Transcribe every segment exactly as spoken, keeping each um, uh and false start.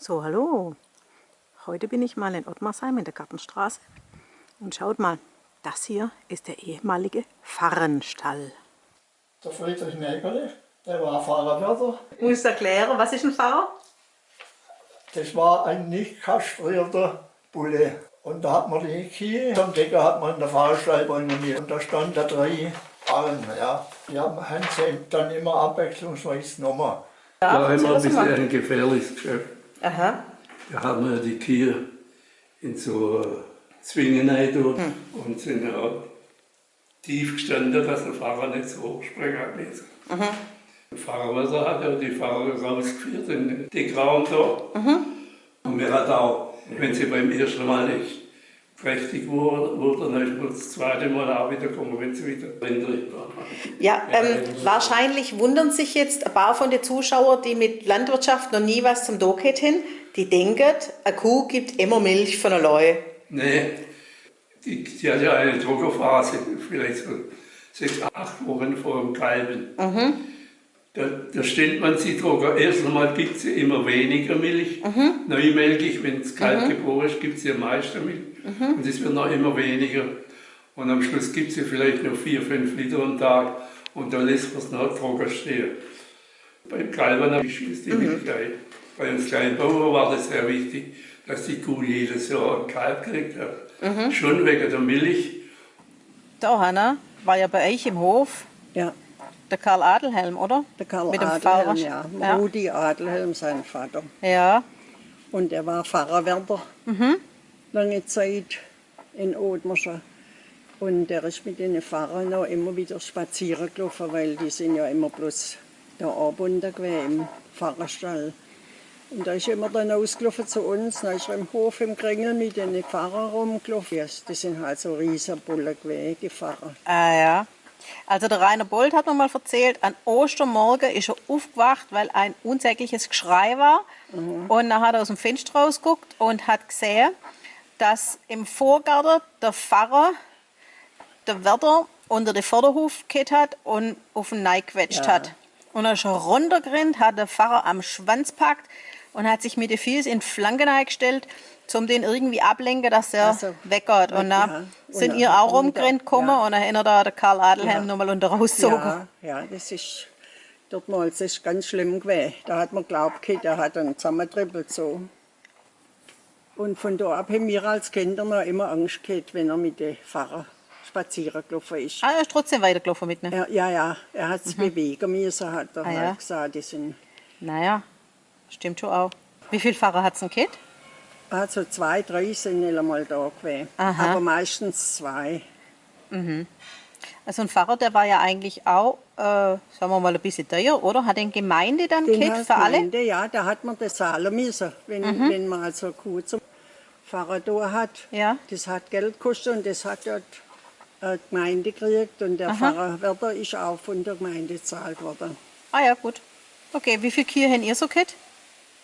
So, hallo. Heute bin ich mal in Ottmarsheim in der Gartenstraße. Und schaut mal, das hier ist der ehemalige Farrenstall. Der Friedrich Nägerle, der war Farrerwärter. Musst erklären, was ist ein Farrer? Das war ein nicht kastrierter Bulle. Und da hat man die Kühe, zum Decken hat man in den Farrerstall bringen müssen. Und da standen da drei Farren, ja. Die haben, haben sie dann immer abwechslungsweise genommen. Ja, da haben wir ein bisschen ein gefährliches Geschäft. Aha. Da haben wir die Kühe in so Zwingen rein getan und sind ja tief gestanden, dass der Farrer nicht so hoch springen hat müssen. Der Farrerwärter hat ja die Farrer rausgeführt in den Raum da. Und mir hat auch, wenn sie beim ersten Mal nicht trächtig wurden, dann ist man das zweite Mal auch wieder gekommen, wenn sie wieder drin waren. Ja, ähm, wahrscheinlich wundern sich jetzt ein paar von den Zuschauern, die mit Landwirtschaft noch nie was zum Tun gehabt haben, die denken, eine Kuh gibt immer Milch von allein. Nee, die, die hat ja eine Trockenphase, vielleicht so sechs, acht Wochen vor dem Kalben. Da, da stellt man sie trocken. Erst einmal gibt sie immer weniger Milch. Neumelkig, wenn das Kalb geboren ist, gibt sie am meisten Milch. Und es wird noch immer weniger. Und am Schluss gibt sie vielleicht noch vier, fünf Liter am Tag. Und dann lässt man es noch trocken stehen. Beim Kalben ist die Milch gleich. Bei uns Kleinbauern war das sehr wichtig, dass die Kuh jedes Jahr ein Kalb gekriegt hat. Schon wegen der Milch. Da, Hanna, war ja bei euch im Hof der Karl Adelhelm, oder? Der Karl Adelhelm, ja. Rudi Adelhelm, sein Vater. Ja. Und er war Farrerwärter lange Zeit in Ottmarsheim. Und er ist mit den Farrern auch immer wieder spazieren gelaufen, weil die sind ja immer bloß da oben gewesen im Farrerstall. Und da ist er immer dann ausgelaufen zu uns, da ist er im Hof im Kringel mit den Farrern rumgelaufen. Ja, das sind halt so riesen Bullen gewesen, die Farrer. Ah ja. Also der Rainer Bold hat mir mal erzählt, an Ostermorgen ist er aufgewacht, weil ein unsägliches Geschrei war. Und dann hat er aus dem Fenster rausgeguckt und hat gesehen, dass im Vorgarten der Farrer den Wärter unter den Vorderhuf gehabt hat und auf ihn reingequetscht hat. Und er ist runtergerannt, hat den Farrer am Schwanz gepackt und hat sich mit den Füßen in die Flanke reingestellt, um den irgendwie ablenken, dass er weggeht. Und dann seid ihr auch rumgerannt gekommen und dann hat er den Karl Adelhelm nochmal unten rausgezogen. Ja, ja, das ist, dort mal, das ist ganz schlimm gewesen. Da hat man geglaubt, der hat einen zusammengetrippelt, so. Und von da ab haben wir als Kinder noch immer Angst gehabt, wenn er mit den Farrern spazieren gelaufen ist. Ah, er ist trotzdem weitergelaufen mit ihnen? Ja, ja, ja. Er hat sich bewegen müssen, hat er halt gesagt, die sind. Naja, stimmt schon auch. Wie viele Farrer hat es denn gehabt? Also zwei, drei sind nicht einmal da gewesen. Aha. Aber meistens zwei. Also ein Farrer, der war ja eigentlich auch, äh, sagen wir mal, ein bisschen teuer, oder? Hat den die Gemeinde dann gehabt für alle? Gemeinde, ja, da hat man das zahlen müssen, wenn, wenn man also eine Kuh zum Farrer getan hat. Ja. Das hat Geld gekostet und das hat dort, äh, die Gemeinde gekriegt und der Farrerwärter ist auch von der Gemeinde gezahlt worden. Ah ja, gut. Okay, wie viele Kühe habt ihr so gehabt?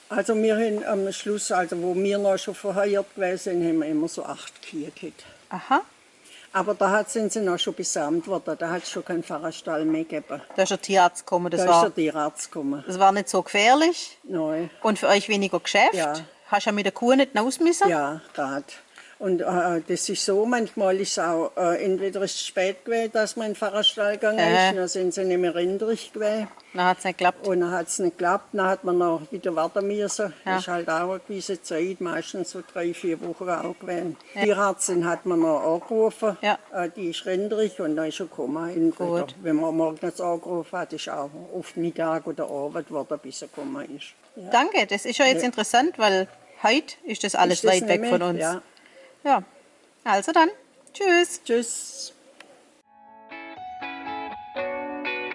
Also wir haben am Schluss, also wo wir noch schon verheuert gewesen sind, haben wir immer so acht Kühe gehabt. Aha. Aber da hat, sind sie noch schon besamt worden, da hat es schon keinen Farrerstall mehr gegeben. Da ist der Tierarzt gekommen, das war. Da ist der Tierarzt gekommen. Das war nicht so gefährlich. Nein. Und für euch weniger Geschäft? Ja. Hast du ja mit der Kuh nicht raus müssen? Ja, gerade. Und, äh, das ist so, manchmal ist es auch, äh, entweder ist es zu spät gewesen, dass man in den Farrerstall gegangen ist, dann sind sie nicht mehr rinderig gewesen. Dann hat es nicht geklappt. Und dann hat es nicht geklappt, dann hat man noch wieder warten müssen. Ja. Ist halt auch eine gewisse Zeit, meistens so drei, vier Wochen auch gewesen. Ja. Die Tierärztin hat man noch angerufen, äh, die ist rinderig und dann ist sie gekommen. Entweder, wenn man morgens angerufen hat, ist auch oft Mittag oder Abend geworden, bis sie gekommen ist. Ja. Danke, das ist ja jetzt interessant, weil heute ist das alles weit weg von uns. Ja. Ja, also dann, tschüss. Tschüss.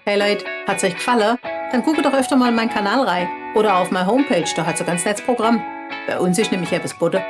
Hey Leute, hat es euch gefallen? Dann guckt doch öfter mal in meinen Kanal rein oder auf meine Homepage, da hat es ein ganz nettes Programm. Bei uns ist nämlich etwas geboten,